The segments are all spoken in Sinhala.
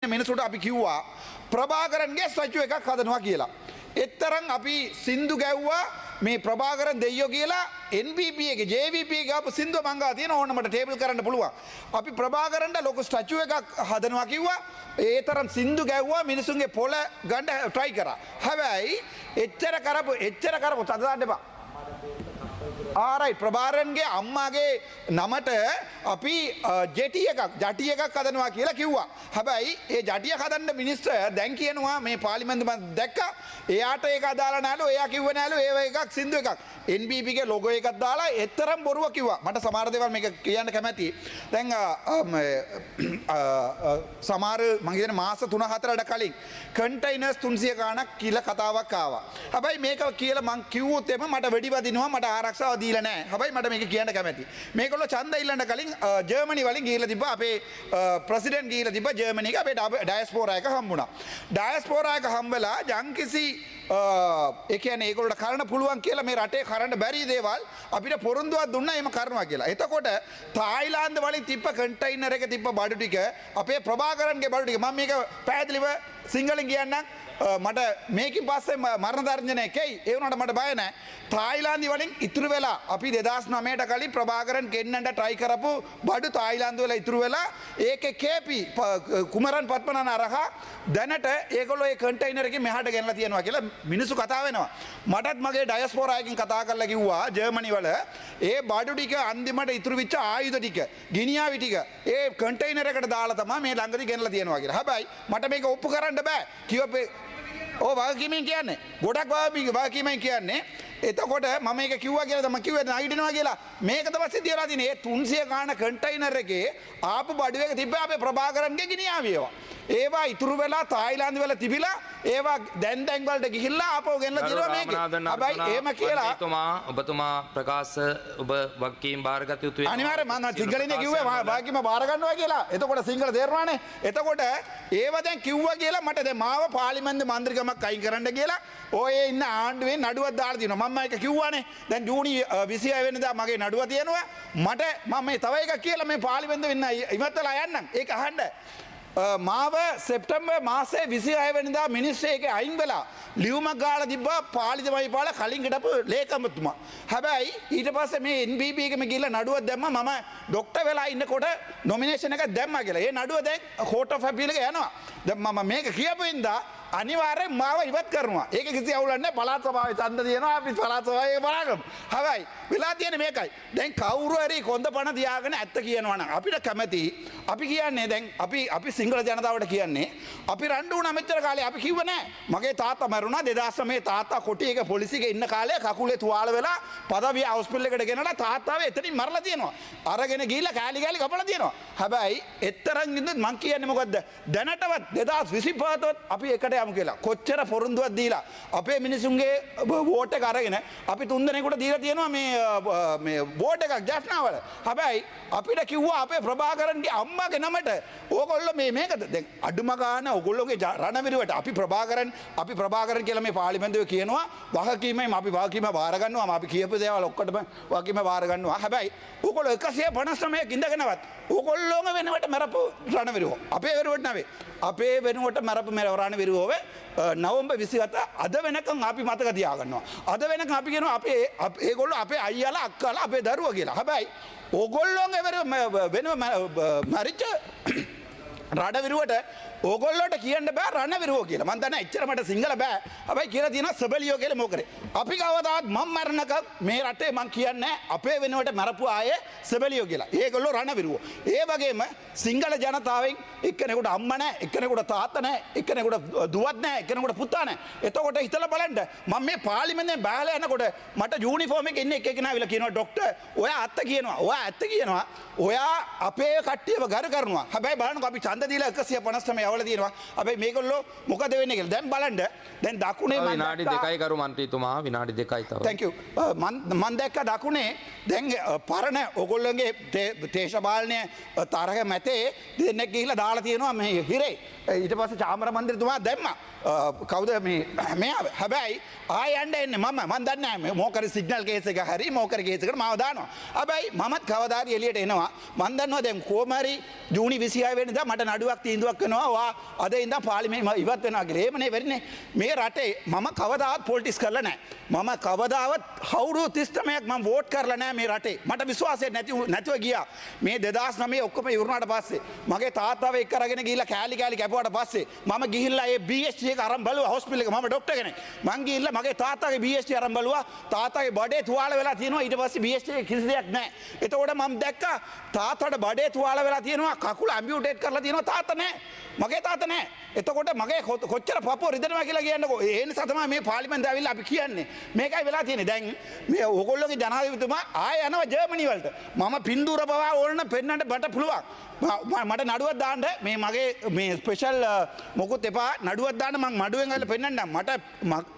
මිනිසුන්ට අපි කිව්වා ප්‍රභාකරන්ගේ ස්ටැචු එකක් හදනවා කියලා. එතරම් අපි සින්දු ගැව්වා මේ ප්‍රභාකරන් දෙයියෝ කියලා. NPP එකේ, JVP එකේ ආපු සින්දුව මං ගාව තියෙන, ඕන මට ටේබල් කරන්න පුළුවන්. අපි ප්‍රභාකරන්ට ලොකු ස්ටැචු එකක් හදනවා කිව්වා. ඒ තරම් සින්දු ගැව්වා, මිනිසුන්ගේ පොළ ගන්න ට්‍රයි කරා. හැබැයි එච්චර කරපු තද දාන්න එපා. ආරයි, ප්‍රභාකරන්ගේ අම්මාගේ නමට අපි ජෙටි එකක්, ජටි එකක් හදනවා කියලා කිව්වා. හැබැයි ඒ ජටිය හදන්න මිනිස්ටර් දැන් කියනවා, මේ පාර්ලිමේන්තු මම දැක්කා. එයාට ඒක අදාළ නෑලු. එයා කිව්වේ නෑලු. ඒව එකක් සින්දු එකක්. NPP ගේ ලොගෝ එකක් දාලා එතරම් බොරුව කිව්වා. මට සමහර දේවල් මේක කියන්න කැමැතියි. දැන් සමහර මං හිතන්නේ මාස 3-4කට කලින් කන්ටයිනර්ස් 300 ගාණක් කියලා කතාවක් ආවා. හැබැයි මේක කියලා මං කිව්වොත් එම මට වෙඩි වදිනවා, මට ආරක්ෂාව දීලා නෑ. හැබැයි මට මේක කියන්න කැමැතියි. මේගොල්ලෝ ඡන්ද ඉල්ලන්න කලින් ජර්මනි වලින් ගිහිල්ලා තිබ්බා, අපේ ප්‍රෙසිඩන්ට් ගිහිල්ලා තිබ්බා ජර්මනි එක, අපේ ඩයස්පෝරා එක හම්බුණා. ඩයස්පෝරා එක හම්බෙලා යම්කිසි, ඒ කියන්නේ ඒගොල්ලන්ට කරන්න පුළුවන් කියලා මේ රටේ කරන්න බැරි දේවල් අපිට පොරොන්දුවක් දුන්නා එහෙම කරනවා කියලා. එතකොට තායිලාන්ත වලින් තිබ්බ කන්ටයිනර් එක තිබ්බ බඩු ටික, අපේ ප්‍රභාකරන්ගේ බඩු ටික, මම මේක පැහැදිලිව සිංහලෙන් කියන්නම්, මට මේකින් පස්සේ මරණ තර්ජනයක් එයි. ඒ වුණාට මට බය නෑ. තායිලාන්ති වලින් ඉතුරු වෙලා අපි 2009ට කලින් ප්‍රභාකරන් ගෙන්නන්න try කරපු බඩු තායිලාන්තු වල ඉතුරු වෙලා, ඒකේ කේපි කුමරන් පත්මනන අරහා දැනට ඒගොල්ලෝ ඒ කන්ටයිනර් එකෙන් මෙහාට ගෙනලා තියෙනවා කියලා මිනිස්සු කතා වෙනවා. මටත් මගේ ඩයස්පෝරා එකකින් කතා කරලා කිව්වා ජර්මනි වල ඒ බඩු ටික, අන්තිමට ඉතුරු වෙච්ච ආයුධ ටික, ගිනියාවි ටික ඒ කන්ටයිනර් එකට දාලා තමයි මේ ළඟදී ගෙනලා තියෙනවා කියලා. හැබැයි මට මේක ඔප්පු කරන්න බෑ. කිව්ව ඔව්, වගකීමෙන් කියන්නේ. ගොඩක් වගකීමෙන් කියන්නේ. එතකොට මම මේක කිව්වා කියලා තමයි කිව්වේ නගිටිනවා කියලා. මේක තමයි සිද්ධ වෙලා තියෙන්නේ. ඒ 300 ගාන කන්ටයිනර් එකේ ආපු බඩු එක තිබ්බේ අපේ ප්‍රභාකරන්ගේ ගිනියාවි ඒවා. ඒවා ඉතුරු වෙලා තායිලාන්ත වල තිබිලා ඒවා දැන් දැන් වලට ගිහිල්ලා ආපහු ගෙනලා ගරු තියෙනවා මේකේ. රාමනාදන් හැබැයි අර්ජුනා එහෙම කියලා මන්ත්‍රීතුමා, ඔබතුමා ප්‍රකාශ ඔබ වගකීම් භාරගත යුතු වෙනවා. අනිවාර්යෙන් මම සියලු සිංහලෙන් කිව්වේ ප්‍රකාශයන් වල. වගකීම බාර ගන්නවා කියලා. එතකොට සිංහල තේරුණානේ. එතකොට ඒව දැන් කිව්වා කියලා මට දැන් මාව පාර්ලිමේන්තු මන්ත්‍රීකමක් අයින් කරන්න කියලා ඔය ඉන්න ආණ්ඩුවෙන් නඩුවක් දාලා තියෙනවා. මම ඒක කිව්වානේ. දැන් ජූනි 26 වෙනිදා මගේ නඩුව තියෙනවා. මට මම මේ තව එකක් කියලා මේ පාර්ලිමේන්තුවෙ ඉන්න ඉවත් වෙලා යන්නම්. ඒක අහන්න. මාව සෙප්ටැම්බර් මාසේ 26 වෙනිදා මිනිස්ට්‍රි එකේ අයින් වෙලා ලියුමක් ගාලා තිබ්බා පාලිත මහිපාල කලින් හිටපු ලේකම්තුමා. හැබැයි ඊට පස්සේ මේ NPP එකෙම ගිහිල්ලා නඩුවක් දැම්මා මම ඩොක්ටර් වෙලා ඉන්නකොට නොමිනේෂන් එකක් දැම්මා කියලා. ඒ නඩුව දැන් කෝට් ඔෆ් අපීල් එක යනවා. දැන් මම මේක කියපු හින්දා අනිවාර්යෙන් මාව ඉවත් කරනවා. ඒක කිසි අවුලක් නැහැ. පළාත් සභාවේ ඡන්ද තියෙනවා. අපි පළාත් සභාවේ ඒක බලාගමු. හැබැයි වෙලා තියෙන්නේ මේකයි. දැන් කවුරු හරි කොන්ද පණ තියාගෙන ඇත්ත කියනවා නම් අපිට කැමති. අපි කියන්නේ දැන් අපි අපි සිංහල ජනතාවට කියන්නේ, අපි රණ්ඩු වුණා මෙච්චර කාලේ අපි කිව්ව නෑ. මගේ තාත්තා මැරුණා 2009. තාත්තා කොටි එක පොලිසියක ඉන්න කාලේ කකුලේ තුවාල වෙලා පදවිය හොස්පිටල් එකට ගෙනලා තාත්තාව එතනින් මරලා තියෙනවා. අරගෙන ගිහිල්ලා කෑලි කෑලි කපලා තියෙනවා. හැබැයි එතරම් ඉඳන් මං කියන්නේ මොකද්ද? දැනටවත් 2025ත් අපි එකට යමු කියලා. කොච්චර පොරොන්දුවක් දීලා අපේ මිනිසුන්ගේ වෝට් එක අරගෙන අපි තුන් දෙනෙකුට දීලා තියෙනවා මේ මේ වෝට් එකක් ජැෆ්නාවල. හැබැයි අපිට කිව්වා අපේ ප්‍රභාකරන්ගේ අම්මාගේ නමට ඕගොල්ලෝ මේ මේකද දැන් අඩුම ගාන ඕගොල්ලෝගේ රණවිරුවට අපි ප්‍රභාකරන්, අපි ප්‍රභාකරන් කියලා මේ පාර්ලිමේන්තුවේ කියනවා. වගකීමෙන් අපි වගකීම බාර ගන්නවා. අපි කියපු දේවල් ඔක්කොටම වගකීම බාර ගන්නවා. හැබැයි ඕගොල්ලෝ 159ක් ඉඳගෙනවත් ඕගොල්ලෝම වෙනුවට මරපු රණවිරුවෝ, අපේ වෙනුවට නෙවෙයි, අපේ වෙනුවට මරපු මේ රණවිරුවෝ නවම්බර් 27 අද වෙනකන් අපි මතක තියාගන්නවා. අද වෙනකන් අපි කියනවා අපේ ඒගොල්ලෝ අපේ අයියාලා, අක්කාලා, අපේ දරුවෝ කියලා. හැබැයි ඕගොල්ලෝගේ වෙනුව මරිච්ච රණවිරුවට ඕගොල්ලෝට කියන්න බෑ රණවිරුවෝ කියලා. මං දන්නේ එච්චර මට සිංහල බෑ. හැබැයි කියලා තියෙනවා සබලියෝ කියලා මොකරේ. අපි කවදාවත් මං මරණකම් මේ රටේ මං කියන්නේ අපේ වෙනුවට මරපු ආයේ සබලියෝ කියලා. ඒගොල්ලෝ රණවිරුවෝ. ඒ වගේම සිංහල ජනතාවෙන් එක්කෙනෙකුට අම්මා නැහැ, එක්කෙනෙකුට තාත්තා නැහැ, එක්කෙනෙකුට දුවක් නැහැ, එක්කෙනෙකුට පුතා නැහැ. එතකොට හිතලා බලන්න, මම මේ පාර්ලිමේන්තුවෙන් බහලා යනකොට මට යුනිෆෝම් එකේ ඉන්න එක එකනා ඇවිල්ලා කියනවා, ඩොක්ටර් ඔයා ඇත්ත කියනවා. ඔයා ඇත්ත කියනවා. ඔයා අපේ කට්ටියව ගරු කරනවා. හැබැයි බලන්නකෝ අපි ඡන්ද දීලා 159 යවලා තියෙනවා. හැබැයි මේගොල්ලෝ මොකද වෙන්නේ කියලා. දැන් බලන්න. දැන් දකුණේ තව මං විනාඩි 2යි ගරු මන්ත්‍රීතුමා, විනාඩි 2යි තව. Thank you. මං මං දැක්ක දකුණේ දැන් පරණ ඔගොල්ලන්ගේ දේශපාලනය තරහ මැතේ දෙන්නෙක් ගිහිල්ලා දාලා තියෙනවා මේ හිරේ. ඊට පස්සේ චාමර මන්ත්‍රීතුමා දැම්මා. කවුද මේ මෙයා? හැබැයි ආය යන්න එන්නේ මම මං දන්නේ නැහැ මේ මොකරි සිග්නල් කේස් එක හරි මොකරි කේස් එකට මාව දානවා. හැබැයි මමත් කවදා හරි එළියට එනවා. මං දන්නවා දැන් කොහොම හරි ජූනි 26 වෙනිදා මට නඩුවක් තීන්දුවක් වෙනවා. ඔයා අද ඉඳන් පාර්ලිමේන්තුව ඉවත් වෙනවා කියලා. එහෙම නේ වෙන්නේ. මේ රටේ මම කවදාවත් පොලිටික්ස් කරලා නැහැ. මම කවදාවත් අවුරුදු 39ක් මම වෝට් කරලා නැහැ මේ රටේ. මට විශ්වාසය නැතුව ගියා. මේ 2009 ඔක්කොම ඉවරනාට පස්සේ මගේ තාත්තව එක්ක අරගෙන ගිහිල්ලා කෑලි කෑලි කැපුවාට පස්සේ මම ගිහිල්ලා ඒ BST එක අරන් බලුවා හොස්පිටල් එක. මම ඩොක්ටර් කෙනෙක්. මං ගිහිල්ලා මගේ තාත්තගේ BST අරන් බලුවා. තාත්තගේ බඩේ තුවාල වෙලා තියෙනවා. ඊට පස්සේ BST එකේ කිසි දෙයක් නැහැ. එතකොට මම දැක්කා තාත්තට බඩේ තුවාල වෙලා තියෙනවා. කකුල ඇම්බියුටේට් කරලා තියෙනවා. තාත්තා නැහැ. මගේ තාත්තා නැහැ. එතකොට මගේ කොච්චර පපුව රිදෙනවා කියලා කියන්නකෝ. ඒ නිසා තමයි මේ පාර්ලිමේන්තුව ඇවිල්ලා අපි කියන්නේ. මේකයි වෙලා තියෙන්නේ. දැන් මේ ඕගොල්ලෝගේ ජනාධිපතිතුමා ආයෙ යනවා ජර්මනි වලට. මම පින්තූර පවා ඕන නම් පෙන්නන්න මට පුළුවන්. මට නඩුවක් දාන්න මේ මගේ මේ ස්පෙෂල් මොකුත් එපා නඩුවක් දාන්න මං මඩුවෙන් ඇවිල්ලා පෙන්නන්නම්. මට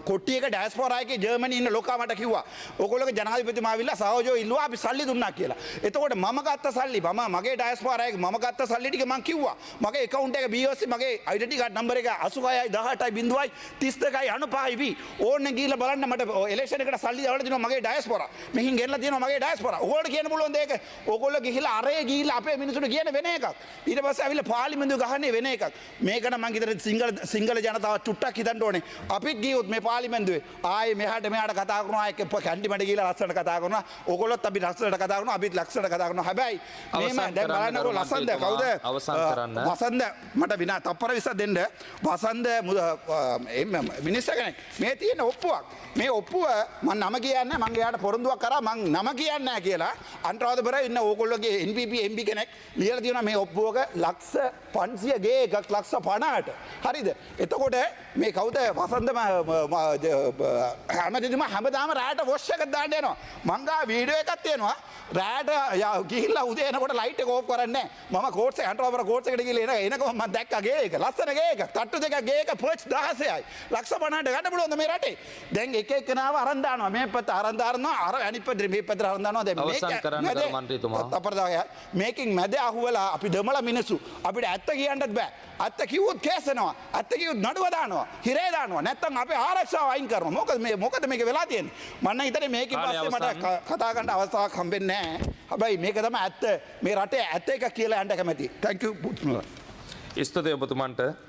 කොට්ටි එක ඩයස්පෝරා එකේ ජර්මනි ඉන්න ලොකා මට කිව්වා. ඕගොල්ලෝගේ ජනාධිපතිතුමා ඇවිල්ලා සහෝදරයෝ ඉල්ලුවා අපි සල්ලි දුන්නා කියලා. එතකොට මම ගත්ත සල්ලි මම මගේ ඩයස්පෝරා එකේ මම ගත්ත සල්ලි ටික මං කිව්වා. මගේ ඇකවුන්ට් එක BOC මගේ ඩෙන්ටි කාඩ් නම්බර් එක 86යි 18යි 0යි 32යි 95යි වි. ඕන්න ගිහිල්ලා බලන්න මට ඉලෙක්ෂන් එකට සල්ලි දාලා දෙනවා මගේ ඩයස්පෝරා. මෙහින් ගෙනලා තියෙනවා මගේ ඩයස්පෝරා. ඕගොල්ලෝ කියන්න පුළුවන් දෙයක. ඕගොල්ලෝ ගිහිල්ලා අරේ ගිහිල්ලා අපේ මිනිස්සුන්ට කියන වෙන එකක්. ඊට පස්සේ ඇවිල්ලා පාර්ලිමේන්තුව ගහන්නේ වෙන එකක්. මේක නම් මං හිතන්නේ සිංහල ජනතාව චුට්ටක් හිතන්න ඕනේ. අපිත් ගියොත් මේ පාර්ලිමේන්තුවේ ආයේ මෙහාට මෙහාට කතා කරනවා, ආයේ කැන්ටි මඩ ගිහිල්ලා ලස්සනට කතා කරනවා. ඕගොල්ලොත් අපි ලස්සනට කතා කරනවා, අපිත් ලස්සනට කතා කරනවා. හැබැයි මේම දැන් බලන්නකෝ ලස්සනද කවුද? අවසන් කරන්න. වසන්ද මට විනා තප්පර 20 දෙන්න. වසන්ද මිනිස්ටර් කෙනෙක්. මේ තියෙන ඔප්පුවක්. මේ ඔප්පුව මං නම කියන්නේ මං එයාට පොරොන්දුවක් කරා මං නම කියන්නේ නැහැ කියලා. අන්තරාදපුර ඉන්න ඕගොල්ලෝගේ NPP MP කෙනෙක් ලියලා තියෙනවා මේ ඔප්පුවක ලක්ෂ 500 ගේ එකක් ලක්ෂ 50ට. හරිද? එතකොට මේ කවුද වසන්ද හැමදෙදිම හැමදාම රැයට වොෂ් එකක් දාන්න යනවා. මං ගා වීඩියෝ එකක් තියෙනවා. රැයට ගිහිල්ලා උදේ එනකොට ලයිට් එක ඕෆ් කරන්නේ නැහැ. මම කෝට්ස් එක අන්තරාදපුර කෝට්ස් එකට ගිහිල්ලා එනකම මං දැක්කා ගේ එක. ලස්සන ගේ එකක්. තට්ටු දෙකක් ගේ එක පර්ච් 16යි. ලක්ෂ 50ට ගන්න පුළුවන්ද මේ රටේ? දැන් එක එකනාව අරන් දානවා. මේ පැත්ත අරන් දානවා. අර අනිත් පැත්ත මේ පැත්තට අරන් දානවා. දැන් අවසන් කරන්න ගරු මන්ත්‍රීතුමා. තප්පර 10යි. මේකෙන් මැද අහුවලා අපි දෙමළ මිනිස්සු අපිට ඇත්ත කියන්නත් බෑ. ඇත්ත කිව්වොත් කේස් වෙනවා. ඇත්ත කිව්වොත් නඩුව දානවා. හිරේ දානවා. නැත්තම් අපේ ආරක්ෂාව අයින් කරනවා. මොකද මේක වෙලා තියෙන්නේ? මම නම් හිතන්නේ මේකෙන් පස්සේ මට කතා කරන්න අවස්ථාවක් හම්බෙන්නේ නෑ. හැබැයි මේක තමයි ඇත්ත. මේ රටේ ඇත්ත එක කියලා යන්න කැමැතියි. Thank you. ස්තුතියි ඔබතුමන්ට.